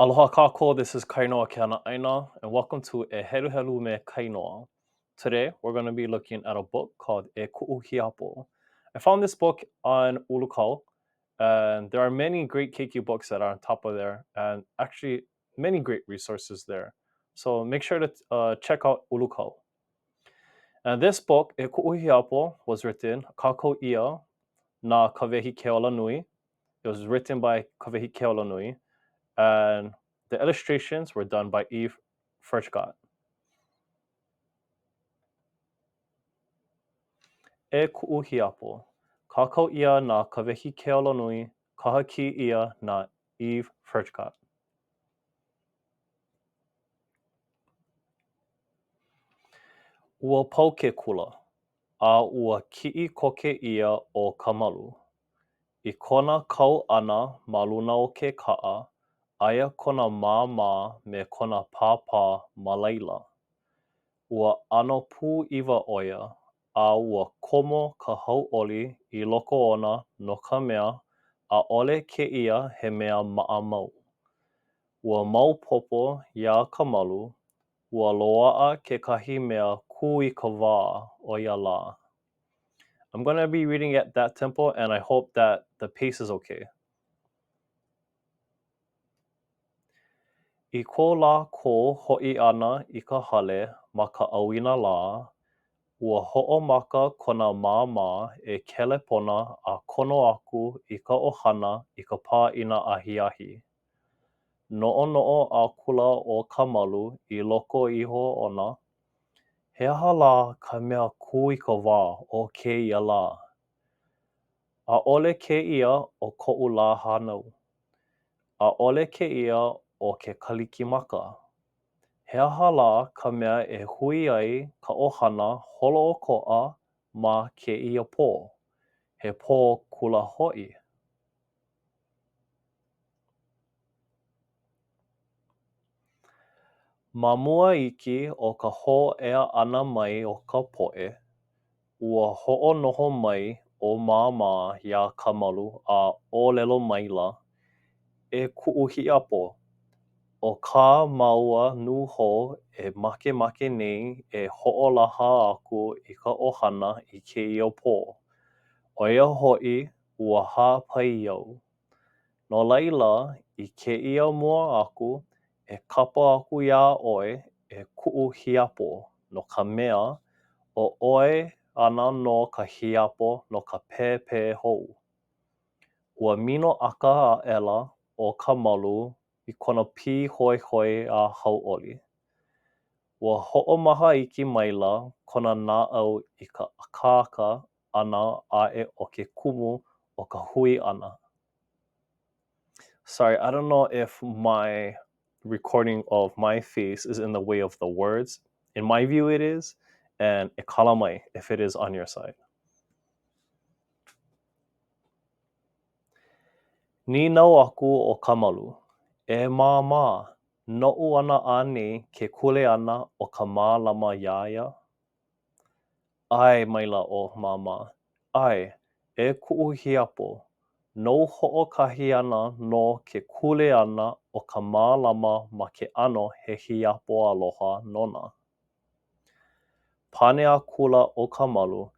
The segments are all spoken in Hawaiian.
Aloha kākou, this is Kainoa Keanaaina, and welcome to E Heluhelu Me Kainoa. Today, we're going to be looking at a book called E Ku'u Hiapo. I found this book on Ulukau, and there are many great keiki books that are on top of there, and actually many great resources there. So make sure to uh, check out Ulukau. And this book, E Ku'u Hiapo, was written, kākau ʻia na Kawehi Keolanui. It was written by Kawehi Keolanui, and the illustrations were done by Eve Furchgott. E Kuʻu Hiapo, kākau ʻia na Kawehi Keolanui, kāhaki ʻia na Eve Furchgott. Ua pau ke kula, a ua kiʻi koke ʻia ʻo Kamalu. I kona kau ʻana ma luna o ke kaʻa, aia kona māmā me kona pāpā ma laila. Ua ʻano pūʻiwa ʻo ia, a ua komo ka hauʻoli i loko ona no ka mea, ʻaʻole kēia he mea maʻamau. Ua maopopo iā Kamalu, ua loaʻa kekahi mea kūikawā o ia lā. I'm gonna be reading at that tempo and I hope that the pace is okay. I ko lākou hoʻi ʻana i ka hale ma ka ʻauinalā, ua hoʻomaka kona māmā e kelepona a kono aku i ka ʻohana i ka pāʻina ahiahi. Noʻonoʻo akula ʻo Kamalu i loko iho ona, He aha lā ka mea kūikawā o kēia lā? ʻAʻole kēia ʻo koʻu lā hānau. ʻAʻole kēia ʻo ke Kalikimaka. He aha lā ka mea e hui ai ka ʻohana holoʻokoʻa ma kēia pō, he pō kula hoʻi? Ma mua iki o ka hōʻea ʻana mai o ka poʻe, ua hoʻonoho mai ʻo Māmā iā Kamalu a ʻōlelo maila, E kuʻu hiapo, ʻo kā māua nūhou e makemake nei e hoʻolaha aku i ka ʻohana i kēia pō, ʻo ia hoʻi ua hāpai au. No laila, i kēia mua aku, e kapa aku iā ʻoe e kuʻu hiapo, no ka mea, ʻo ʻoe ana nō ka hiapo no ka pēpē hou. Ua minoʻaka aʻela ʻo Kamalu i kona pīhoihoi a hauʻoli. Ua hoʻomaha iki maila kona naʻau i ka akāka ʻana aʻe o ke kumu o ka hui ʻana. Sorry, I don't know if my recording of my face is in the way of the words. In my view it is, and e kala mai if it is on your side. Nīnau aku ʻo Kamalu, E Māmā, noʻu ana anei ke kuleana o ka mālama iā ia? ʻAe maila ʻo Māmā, ʻAe, e kuʻu hiapo, nou hoʻokahi ana nō ke kuleana o ka mālama ma ke ʻano he hiapo aloha nona. Pane akula ʻo Kamalu,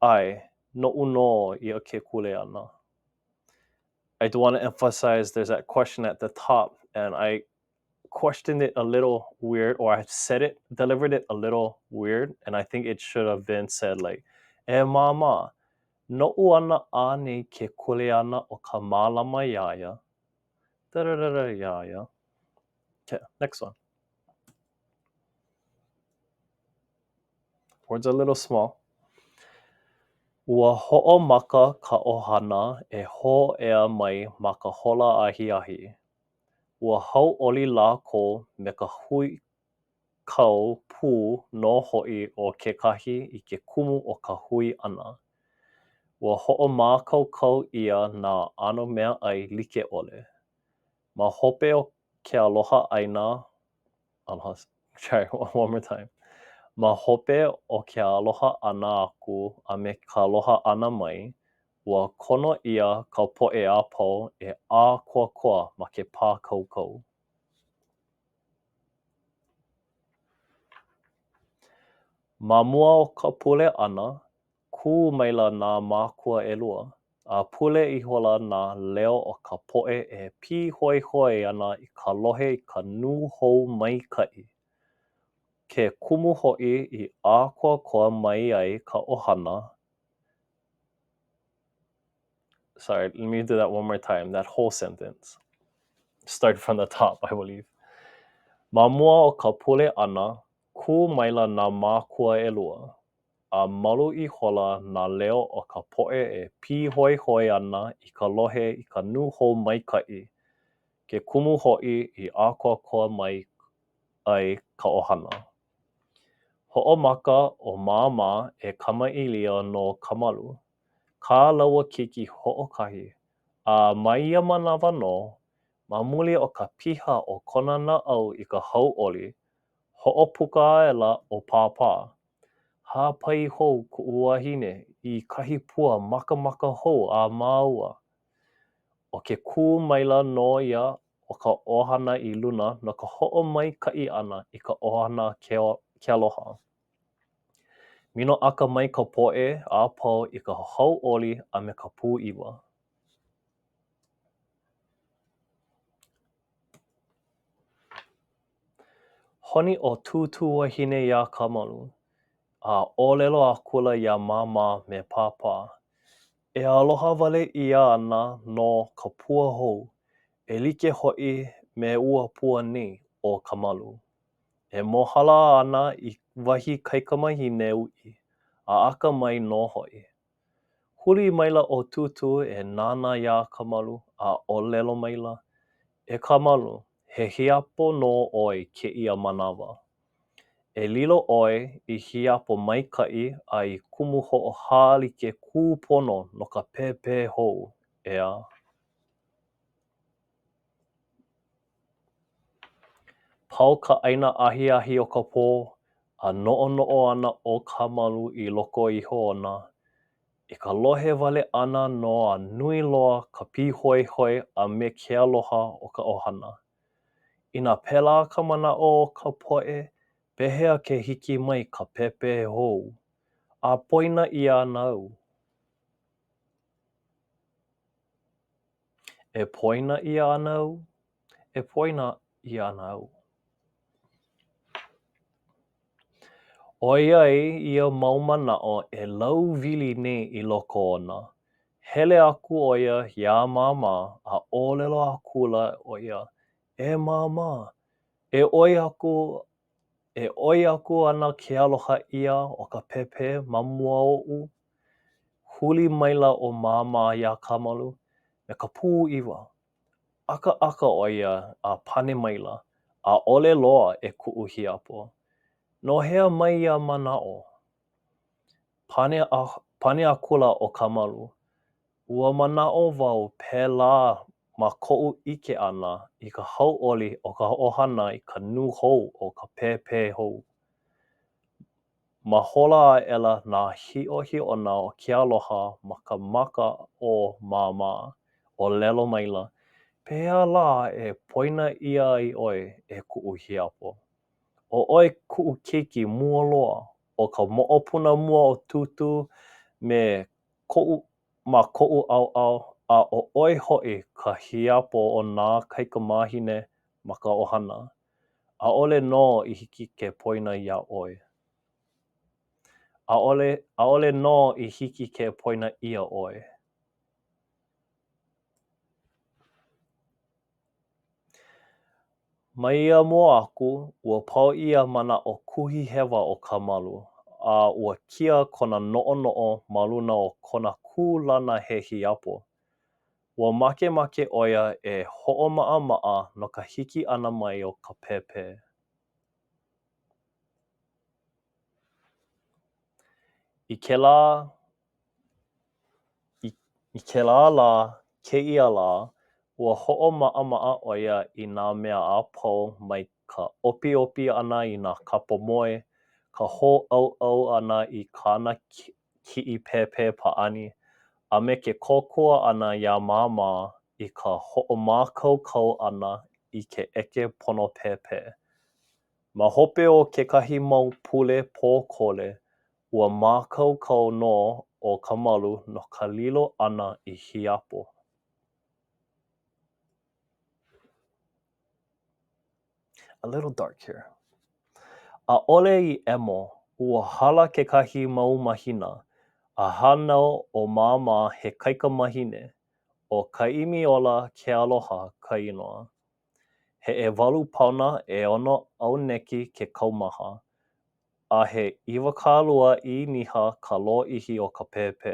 ʻAe, noʻu nō ia ke kuleana. I do want to emphasize there's that question at the top, and I questioned it a little weird, or I said it, delivered it a little weird, and I think it should have been said like, E Māmā, noʻu ana anei ke kuleana o ka mālama iā ia? Da-da-da-da iā ia. Okay, next one. Words are a little small. Ua hoʻomaka ka ʻohana e hōʻea mai ma ka hola ahiahi. Ua hauʻoli lākou me ka huikau pū nō hoʻi o kekahi i ke kumu o ka hui ʻana. Ua hoʻomākaukau ʻia nā ʻano meaʻai like ʻole. Ma hope o ke aloha ʻaina, aloha, sorry, one more time. Ma hope o ke aloha ʻana aku a me ka aloha ʻana mai, Ua kono ʻia ka poʻe a pau e ʻākoakoa ma ke pākaukau. Ma mua o ka pule ʻana, kū maila nā mākua ʻelua, a pule ihola nā leo o ka poʻe e pīhoihoi ana i ka lohe i ka nūhou maikaʻi, ke kumu hoʻi i ʻākoakoa mai ai ka ʻohana. Sorry, let me do that one more time, that whole sentence. Start from the top, I believe. Ma mua o ka pule ʻana, kū maila nā mākua ʻelua, a malu ihola nā leo o ka poʻe e pīhoihoi ana i ka lohe i ka nūhou maikaʻi, ke kumu hoʻi i ʻākoakoa mai ai ka ʻohana. Hoʻomaka ʻo Māmā e kamaʻilio no Kamalu, kā lāua keiki hoʻokahi, a ma ia manawa nō, ma muli o ka piha o kona naʻau i ka hauʻoli, hoʻopuka aʻela ʻo Pāpā, Hāpai hou kuʻu wahine i kahi pua makamaka hou a māua. ʻO ke kū maila nō ia o ka ʻohana i luna no ka hoʻomaikaʻi ʻana i ka ʻohana Kealoha. Minoʻaka mai ka poʻe a pau i ka hauʻoli a me ka pūʻiwa. Honi ʻo Tūtūwahine iā Kamalu, a ʻōlelo akula iā Māmā me Pāpā, E aloha wale ʻia ana nō ka pua hou, e like hoʻi me ua pua nei, ʻo Kamalu. E mōhala ana i wahi kaikamahine uʻi a akamai nō hoʻi. Huli maila ʻo Tūtū e nānā iā Kamalu a ʻōlelo maila, E Kamalu, he hiapo nō ʻoe i kēia manawa. E lilo ʻoe i hiapo maikaʻi a i kumu hoʻohālike kūpono no ka pēpē hou, ʻeā? Pau ka ʻaina ahiahi o ka pō, a noʻonoʻo ana ʻo Kamalu i loko iho ona, i ka lohe wale ʻana nō a nui loa ka pīhoihoi a me ke aloha o ka ʻohana. Inā pēlā ka manaʻo o ka poʻe, pehea ke hiki mai ka pēpē hou? A poina ʻia ana au? E poina ʻia ana au? E poina ʻia ana au. ʻOiai ia mau manaʻo e lauwili nei i loko ona, hele aku ʻo ia iā Māmā a ʻōlelo akula ʻo ia, E Māmā, e ʻoi aku e ʻoi aku ana ke aloha ʻia o ka pēpē ma mua oʻu? Huli maila ʻo Māmā iā Kamalu me ka pūʻiwa. ʻAkaʻaka ʻo ia a pane maila, ʻAʻole loa e kuʻu hiapo. No hea mai ia manaʻo? Pane, pane akula ʻo Kamalu, Ua manaʻo wau pēlā ma koʻu ʻike ʻana i ka hauʻoli o ka ʻohana i ka nūhou o ka pēpē hou. Mahola aʻela nā hiʻohiʻona o ke aloha ma ka maka o Māmā, ʻōlelo maila, Pehea lā e poina ʻia ai ʻoe e kuʻu hiapo? ʻO ʻoe kuʻu keiki mua loa, ʻo ka moʻopuna mua o Tūtū me koʻu ma koʻu ʻaoʻao, a ʻo ʻoe hoʻi ka hiapo o nā kaikamāhine ma ka ʻohana. ʻAʻole nō i hiki ke poina iā ʻoe. ʻAʻole, ʻaʻole nō i hiki ke poina ʻia ʻoe. Ma ia mua aku, ua pau ia manaʻo kuhihewa o Kamalu, a ua kia kona noʻonoʻo ma luna o kona kūlana he hiapo. Ua makemake ʻo ia e hoʻomaʻamaʻa no ka hiki ʻana mai o ka pēpē. I kēlā I kēlā lā kēia lā, ua hoʻomaʻamaʻa ʻo ia i nā mea a pau mai ka ʻopiʻopi ʻana i nā kapa moe, ka hōʻauʻau ʻana i kāna kiʻi pēpē pāʻani, a me ke kōkua ʻana iā Māmā i ka hoʻomākaukau ʻana i ke ʻeke pono pēpē. Ma hope o kekahi mau pule pōkole, ua mākaukau nō ʻo Kamalu no ka lilo ʻana i hiapo. A little dark here. ʻAʻole i ʻemo, ua hala kekahi mau mahina, a hānau ʻo Māmā he kaikamahine, ʻo Kaʻimiola Kealoha ka inoa. He ʻewalu paona ʻeono ʻauneki ke kaumaha, a he 20 ʻīniha ka lōʻihi o ka pēpē.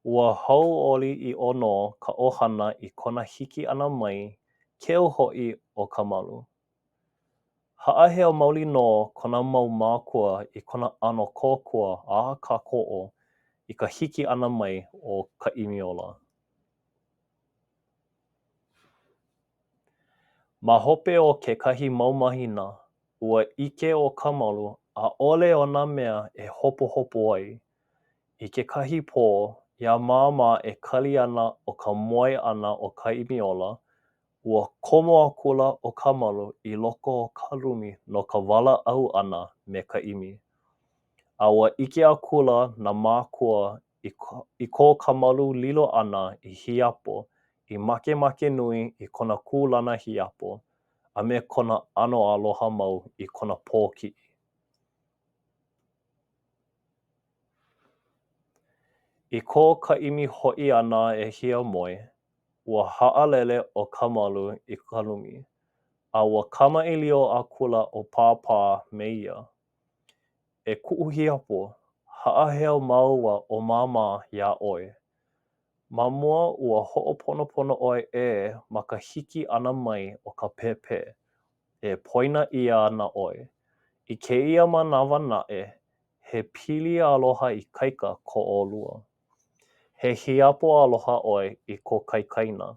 Ua hauʻoli ʻiʻo nō ka ʻohana i kona hiki ʻana mai, keu hoʻi ʻo Kamalu. Haʻaheo maoli nō kona mau mākua i kona ʻano kōkua a kākoʻo i ka hiki ʻana mai o Kaʻimiola. Ma hope o kekahi mau mahina, ua ʻike ʻo Kamalu ʻaʻole ona mea e hopohopo ai. I kekahi pō, iā Māmā e kali ana ʻo ka moe ʻana o Kaʻimiola, ua komo akula ʻo Kamalu i loko o ka lumi no ka walaʻau ʻana me Kaʻimi. A ua ʻike akula nā mākua i ko Kamalu lilo ʻana i hiapo i makemake nui i kona kūlana hiapo a me kona ʻano aloha mau i kona pōkiʻi. I ko Kaʻimi hoʻi ʻana e hiamoe, ua haʻalele ʻo Kamalu i ka lumi, a ua kamaʻilio akula ʻo Pāpā me ia. E kuʻu hiapo, haʻaheo māua ʻo Māmā iā ʻoe. Ma mua ua hoʻoponopono ʻoe ē ma ka hiki ʻana mai o ka pēpē, e poina ʻia ana ʻoe. I kēia manawa naʻe, he pili aloha ikaika ko ʻolua. He hiapo aloha ʻoe i ko kaikaina,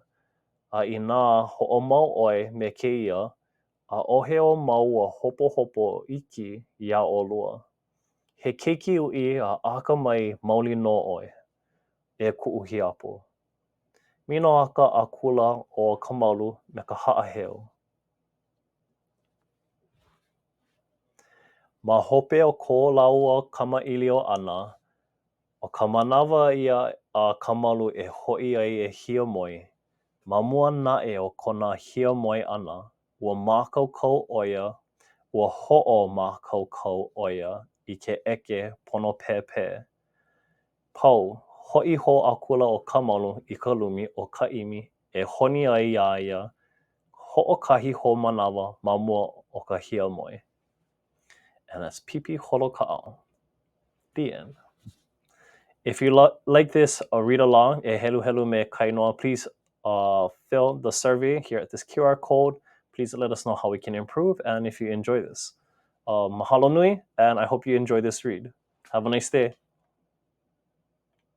a inā hoʻomau ʻoe me kēia, ʻAʻohe o māua hopohopo iki iā ʻolua. He keiki uʻi a akamai maoli nō ʻoe, e kuʻu hiapo. Minoʻaka akula ʻo Kamalu me ka haʻaheo. Ma hope o ko lāua kamaʻilio ʻana, ʻo ka manawa ia a Kamalu e hoʻi ai e hiamoe. Ma mua naʻe o kona hiamoe ʻana, ua mākaukau ʻo ia, ua hoʻomākaukau ʻo ia i ke ʻeke pono pēpē. Pau, hoʻi hou akula ʻo Kamalu i ka lumi o Kaʻimi e honi ai iā ia hoʻokahi hou manawa ma mua o ka hiamoe. And that's Pipi Holokaʻao. The end. If you like this uh, read along, e heluhelu me Kainoa, please uh, fill the survey here at this QR code. Please let us know how we can improve and if you enjoy this. Uh, mahalo nui, and I hope you enjoy this read. Have a nice day.